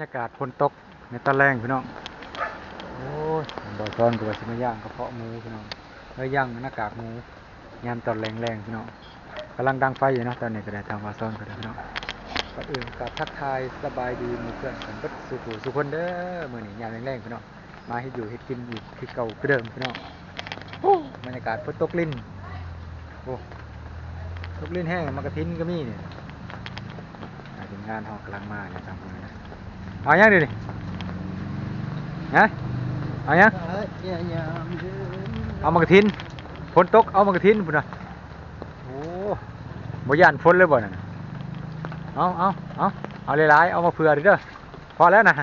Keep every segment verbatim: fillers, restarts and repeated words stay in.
บรรยากาศฝนตกในตอนแลงพี่น้อง โอ้ย บ่าวซ้อนก็ว่าสิมาย่างกระเพาะหมูพี่น้อง เอ้ย ย่างหน้ากากหมู ยามตอนแลงๆพี่น้อง กำลังดังไฟอยู่เนาะ ตอนนี้ก็ได้ ทางบ่าวซ้อนก็ได้พี่น้อง ก่อนอื่นก็ทักทายสบายดีหมู่เพื่อนกันเบิดสู่ผู้สู่คนเด้อ มื้อนี้ยามแลงๆพี่น้อง มาเฮ็ดอยู่เฮ็ดกินอีกคือเก่าคือเดิมพี่น้อง โอ้ บรรยากาศฝนตกลิน โอ้ ตกลินแห้ง หมากกระถินก็มีนี่ อ่า ทีมงานเฮากำลังมาเนี่ย ทางคนนะ เอายังดินี่ ฮะ เอายัง เอ้ย เนี่ยยามเดิน เอาหมากกระถิน ฝนตก เอาหมากกระถินพุ้นนะ โอ้ บ่ย่านฝนเลยบ่นั่นน่ะ เอา เอา เอา เอาหลายๆ เอามาเผื่อเด้อ พอแล้วนะ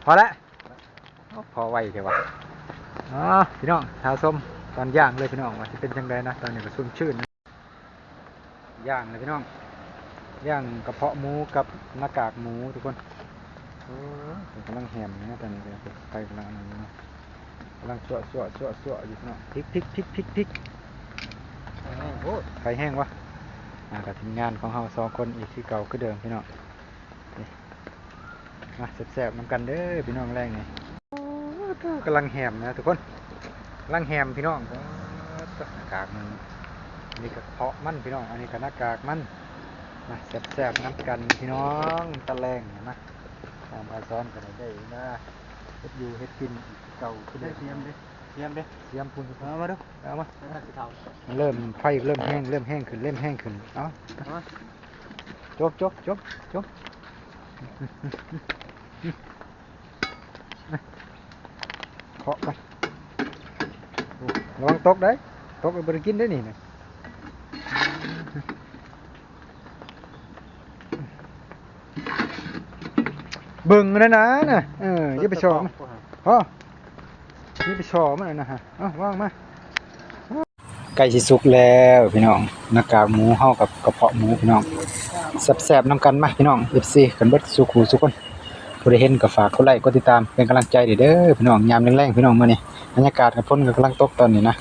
พอแล้ว โอ้ พอไวแท้วะ อ๋อ พี่น้อง ทาส้มตอนย่างเลยพี่น้อง ว่าสิเป็นจั่งใดนะ ตอนนี้ก็ชุ่มชื่นนะ ย่างเลยพี่น้อง ย่างกระเพาะหมูกับหน้ากากหมูทุกคน โอ้ กำลังแหมอยู่นะ ตอนนี้ก็ไฟกำลังอันนั้นอยู่เนาะ กำลังสั่วสั่วสั่วสั่วอยู่พี่น้อง พลิกพลิกพลิกพลิกพลิก โอ้ ไฟแห้งวะ อ่า กับทีมงานของเฮาสองคนอีกคือเก่าคือเดิมพี่น้อง นี่ มาแซ่บๆนำกันเด้อพี่น้องแลงนี่ โอ้ กำลังแหมนะทุกคน กำลังแหมพี่น้อง โอ้ หน้ากากมัน นี่กระเพาะมันพี่น้อง อันนี้ก็หน้ากากมัน มาแซ่บๆนำกันพี่น้อง ตอนแลงนะ ทางบ่าวซ้อนก็ได้ได้มาเฮ็ดอยู่เฮ็ดกินอีกคือเก่าคือเดิม เสียมเด้ เสียมเด้ เสียมพุ้น เอามาดู เอามา เออ สิเฒ่า เริ่ม ไฟเริ่มแห้ง เริ่มแห้งขึ้น เริ่มแห้งขึ้น เอา เอามา จบ จบ จบ จบ เคาะไป ระวังตกได้ ตกแล้วบ่ได้กินได้นี่นะ เบิ่งนั่นนะน่ะ เออ อย่าไปชอมัน พอ อย่าไปชอมันนะฮะ เอาวางมา ใกล้สิสุกแล้วพี่น้อง หน้ากากหมูเฮากับกระเพาะหมูพี่น้อง แซ่บๆนำกันมาพี่น้อง เอฟซี กันเบิดสู่คู่สู่คน ผู้ใดเห็นก็ฝากกดไลค์กดติดตามเป็นกำลังใจเด้อพี่น้อง ยามแลงๆพี่น้อง มื้อนี้บรรยากาศกับฝนก็กำลังตกตอนนี้นะ